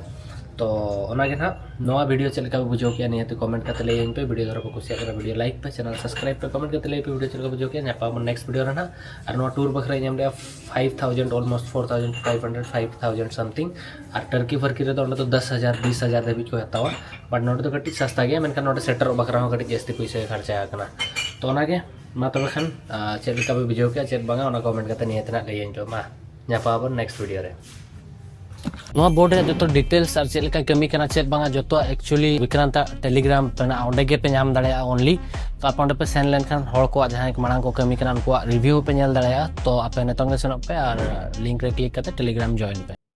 ᱛᱚ ᱚᱱᱟᱜᱮ ᱱᱟᱦᱟᱜ ᱱᱚᱣᱟ video ᱪᱮᱫ ᱞᱮᱠᱟ ᱯᱮ ᱵᱩᱡᱷᱟᱹᱣ ᱠᱮᱜᱼᱟ ᱱᱤᱦᱟᱹᱛ comment ᱠᱟᱛᱮ ᱞᱟᱹᱭᱟᱹᱧ ᱯᱮ᱾ Video ᱫᱷᱟᱨᱟ ᱯᱮ ᱠᱩᱥᱤᱭᱟᱜ ᱠᱟᱱᱟ video like ᱯᱮ, channel subscribe ᱯᱮ, comment ᱠᱟᱛᱮ ᱞᱟᱹᱭ ᱯᱮ video ᱪᱮᱫ ᱞᱮᱠᱟ ᱯᱮ ᱵᱩᱡᱷᱟᱹᱣ ᱠᱮᱜᱼᱟ᱾ ᱧᱟᱯᱟᱢ ᱟᱵᱚᱱ next video ᱨᱮ ᱱᱟᱦᱟᱜ᱾ ᱟᱨ ᱱᱚᱣᱟ tour ᱵᱟᱠᱷᱨᱟ ᱤᱧ ᱮᱢ ᱞᱮᱜᱼᱟ five thousand, almost four thousand five hundred, five thousand something᱾ ᱟᱨ ᱴᱟᱨᱠᱤ ᱯᱷᱟᱨᱠᱤ ᱨᱮᱫᱚ ᱚᱸᱰᱮ ᱫᱚ ᱫᱚᱥ ᱦᱟᱡᱟᱨ, ᱵᱤᱥ ᱦᱟᱡᱟᱨ ᱫᱷᱟᱹᱵᱤᱡ ᱠᱚ ᱦᱟᱛᱟᱣᱟ, but ᱱᱚᱰᱮ ᱫᱚ ᱠᱟᱹᱴᱤᱡ ᱥᱟᱥᱛᱟ ᱜᱮᱭᱟ, ᱢᱮᱱᱠᱷᱟᱱ ᱱᱚᱰᱮ ᱥᱮᱴᱮᱨᱚᱜ ᱵᱟᱠᱷᱨᱟ ᱦᱚᱸ ᱠᱟᱹᱴᱤᱡ ᱡᱟᱹᱥᱛᱤ ᱯᱩᱭᱥᱟᱹ ᱜᱮ ᱠᱷᱚᱨᱪᱟ ᱟᱠᱟᱱᱟ᱾ ᱛᱚ ᱚᱱᱟᱜᱮ ᱢᱟ ᱛᱚᱵᱮ ᱠᱷᱟᱱ, ᱟᱨ, ᱪᱮᱫ ᱞᱮᱠᱟ ᱯᱮ ᱵᱩᱡᱷᱟᱹᱣ ᱠᱮᱜᱼᱟ ᱪᱮᱫ ᱵᱟᱝᱟ, ᱚᱱᱟ comment ᱠᱟᱛᱮ ᱱᱤᱦᱟᱹᱛ ᱱᱟᱦᱟᱜ ᱞᱟᱹᱭᱟᱹᱧ ᱯᱮ᱾ ᱢᱟ ᱧᱟᱯᱟᱢ ᱟᱵᱚᱱ next video ᱨᱮ᱾ ᱱᱚᱣᱟ board ᱨᱮᱭᱟᱜ ᱡᱚᱛᱚ details ᱟᱨ ᱪᱮᱫ ᱞᱮᱠᱟ ᱠᱟᱹᱢᱤ ᱠᱟᱱᱟ ᱪᱮᱫ ᱵᱟᱝᱟ ᱡᱚᱛᱚ actually ᱵᱤᱠᱨᱟᱱᱛ ᱟᱜ Telegram ᱨᱮᱱᱟᱜ ᱚᱸᱰᱮ ᱜᱮᱯᱮ ᱧᱟᱢ ᱫᱟᱲᱮᱭᱟᱜᱼᱟ only᱾ ᱛᱚ ᱟᱯᱮ ᱚᱸᱰᱮ ᱯᱮ ᱥᱮᱱ ᱞᱮᱱᱠᱷᱟᱱ ᱦᱚᱲ ᱠᱚᱣᱟᱜ ᱡᱟᱦᱟᱸᱭ ᱢᱟᱲᱟᱝ ᱠᱚ ᱠᱟᱹᱢᱤ ᱠᱟᱱᱟ ᱩᱱᱠᱩᱣᱟᱜ review ᱯᱮ ᱧᱮᱞ ᱫᱟᱲᱮᱭᱟᱜᱼᱟ᱾ ᱛᱚ ᱟᱯᱮ ᱱᱤᱛᱚᱝ ᱜᱮ ᱥᱮᱱᱚᱜ ᱯᱮ ᱟᱨ link ᱨᱮ click ᱠᱟᱛᱮ Telegram join ᱯᱮ᱾